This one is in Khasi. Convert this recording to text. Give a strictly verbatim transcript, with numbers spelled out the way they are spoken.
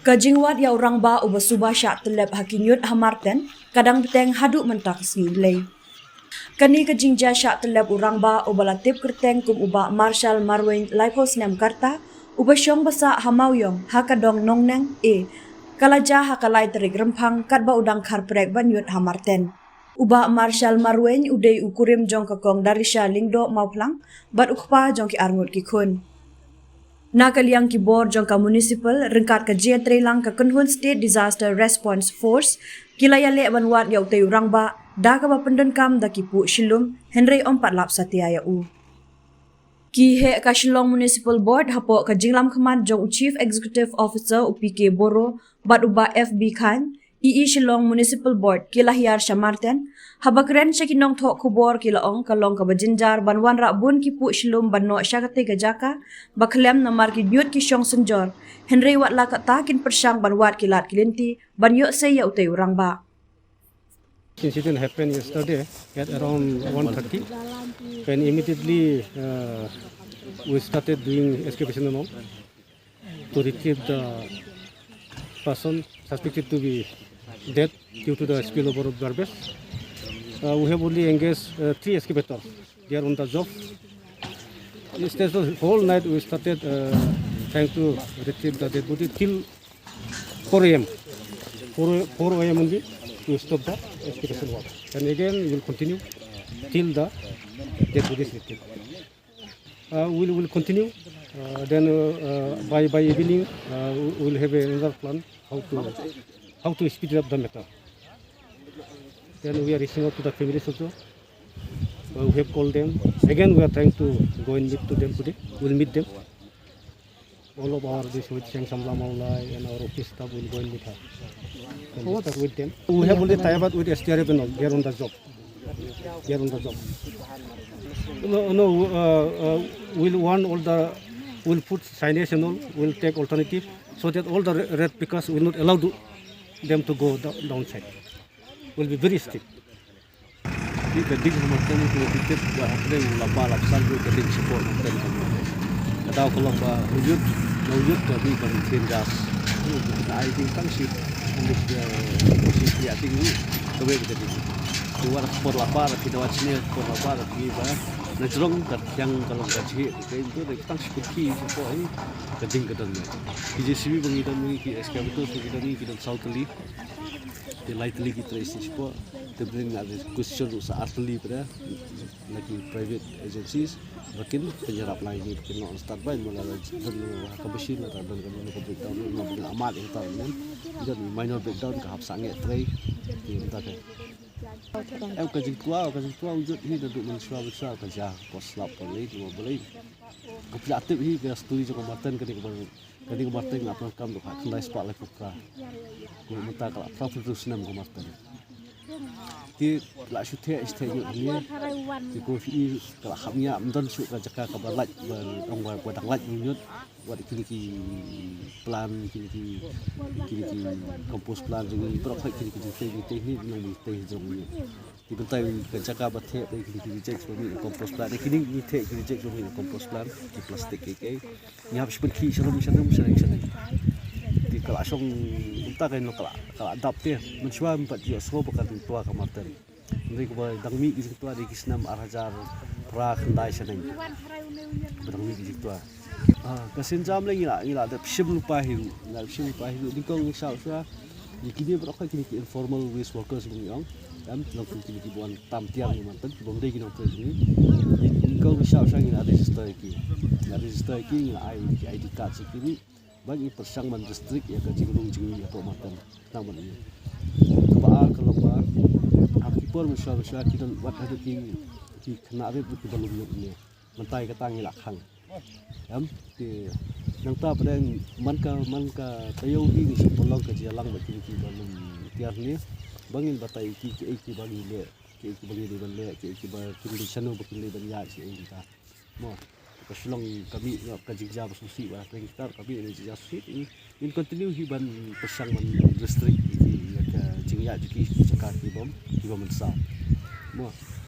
Ka jingwad ïa u rangbah uba suba shah tyllep ha ki ñiut ha Marten ka dang bteng haduh mynta ka sngi Blei. Kane ka jingjia shah tyllep u rangbah uba la tip kyrteng kum u Bah Marshal Marwein, laiphew snem ka rta, uba shong ba sah ha Mawiong ha ka dong Nongneng A, ka la jia ha ka lai tarik Rymphang katba u dang kharprek ban ñiut ha Marten. U Bah Marshal Marwein u dei u kurim jong ka Kong Darisha Lyngdoh Mawphlang bad u kpa jong ki arngut ki khun. Na ka liang ki bor jong ka municipal ryngkat ka jingïatreilang ka Kynhun State Disaster Response Force ki la ïaleh ban wad ïa utei u rangbah da kaba pyndonkam da ki puh shilum, hynrei ym pat lap satia ïa u. Ki heh ka Shillong Municipal Board hapoh ka jinglam khmat jong u Chief Executive Officer u P K Boro bad u Bah F B Khan, E E Shillong Municipal Board, ki la hiar sha Marten. Haba kren sha ki nongthoh khubor ki la ong ka long kaba jynjar ban wanrah bun ki puh shilum ban noh sha katei ka jaka ba khlem namar ki ñiut ki shong synjor. Hynrei wat la katta kin pyrshang ban wad ki lad ki lynti ban ïoh sei ïa utei u rangbah. Incident happened yesterday at around one thirty, when immediately, uh, we started doing excavation and all to retrieve the person suspected to be dead due to the spillover of garbage. Uh, we have only engaged, uh, three excavators. They are on the job. Yesterday, the whole night we started, uh, trying to retrieve the dead body till four a m. Four, four a m only we stop the excavation work. And again, we will continue till the dead body is retrieved. Uh, we'll, we'll continue. Uh, then, uh, uh, by, by evening, uh, we will have another plan how to, how to speed up the matter. Then we are reaching out to the families also. Uh, we have called them. Again, we are trying to go and meet to them today. We'll meet them. All of our this with Seng Samla Mawlai and our office staff will go and meet her. And discuss with them. We have only tie up with S D R F and all. They are on the job. They are on the job. No, no, uh, uh, we'll warn all the, we'll put signage and all, we'll take alternative so that all the re-, red pickers will not allow to, them to go down, downside. Will be very strict. Ki ka ding ha Marten ki la tip ba hapdeng u lap ba lap san ruh ka ding shapoh Marten ka Marten. Ka daw ka long ba u youth, na u youth ka dei ka machine gas. Ka ai ding tang shi, shi, shi ïa ding ruh ka wei ka ding. Ki war por lap ba ki daw sne por lap ba ki ba na jrong ka thiang ka long ka jhi ka dei tang shi ki shapoh hi ka ding ka don. Ki J C B ba ngi don, ki excavator ba ngi don, ki don saw tylli. Te lai tylli ki trei shi shapoh, te bring na the question ruh sa ar tylli pada na ki private agencies ba kin pynïarap lai ni, ba kin noh standby, mo la don ha ka machine la don ka, don ka breakdown, mo ba kin amat ïa kata, don minor breakdown ka hap sangeh trei. Te mynta ka em ka jingtwa, ka jingtwa u jot hi naduh mynshuwa mynshuwa ka jia, ko slap ko lei, ko balei. Ko pla tip hi ka story jong ka Marten ka dei ka Ka dei ka Marten nga pyndonkam da ka khyndai spah laiphew phra. Kumta ka la phra phew hynriew snem ka Marten. Te la shu theh shu theh ñiut hangne. Te ko phi i ka la hap ñiah, ym don shuh ka jaka kaba lait ba ong ba dang lait ñiut. Wat kine ki plant, kine ki, kine ki compost plant jong ngi, baroh kine ki jingtei, jingtei hangne, nong jingtei jong ngi. Ki bynta ka jaka ba theh ba kine ki reject ba mih na compost plant. Kine ki theh ki reject ba mih na compost plant, ki plastik ki, ki. Ngi hap shu pynkhih shalom shalom shalom shalom. Te ka la shong kumta ka, ka la, ka la dap te. Mynshuwa ym pat ïohsngew ba kan twa ka Marten. Hynrei kaba dang mih ki jingtwa dei ki snem ar hajar phra khyndai shaneng. Kaba dang mih ki jingtwa. Ah, ka sienjam lei ngi la, ngi la dep shim lypa hi ruh, ngi la dep shim lypa hi ruh, nyngkong ngi shah shuwa. Ïa kine baroh kine ki informal waste workers ba ngi ong. Em, long kum kine kiba wan tam tiar ngi Marten, kiba ym dei ki nongtrei jong ngi. Nyngkong ngi shah shuwa ngi la register ïa ki. Ngi la register ïa ki, ngi la ai ki I D card ïa ki ruh. Ba ngi pyrshang ban restrict ïa ka jingrung jingmih hapoh Marten. Nang ban ïa. Kaba ar ka long ba ha ki por mynshuwa mynshuwa ki don wat haduh ki, ki khynnah rit ruh kiba lum ñiut ne. Mynta ïa kata ngi la khang. Em, te nangta pdeng man ka, man ka taïew hi ngi shu pynlong ka jingïalang bad kine kiba lum tiar ne. Ba ngin batai ïa ki kiei kiba ngi leh, kiei kiba ngi dei ban leh, kiei kiba kin dei shano ba kin dei ban ïaid shi ei nangta. Mo, ka shu long ka mih ka jingjia ba sngewsih, ba pdeng kita ka mih ka jingjia sngewsih. Ngin continue hi ban pyrshang ban restrict ïa ki, ïa ka jingïaid jong ki sha ka ki bym, ki bym mynsaw. Mo,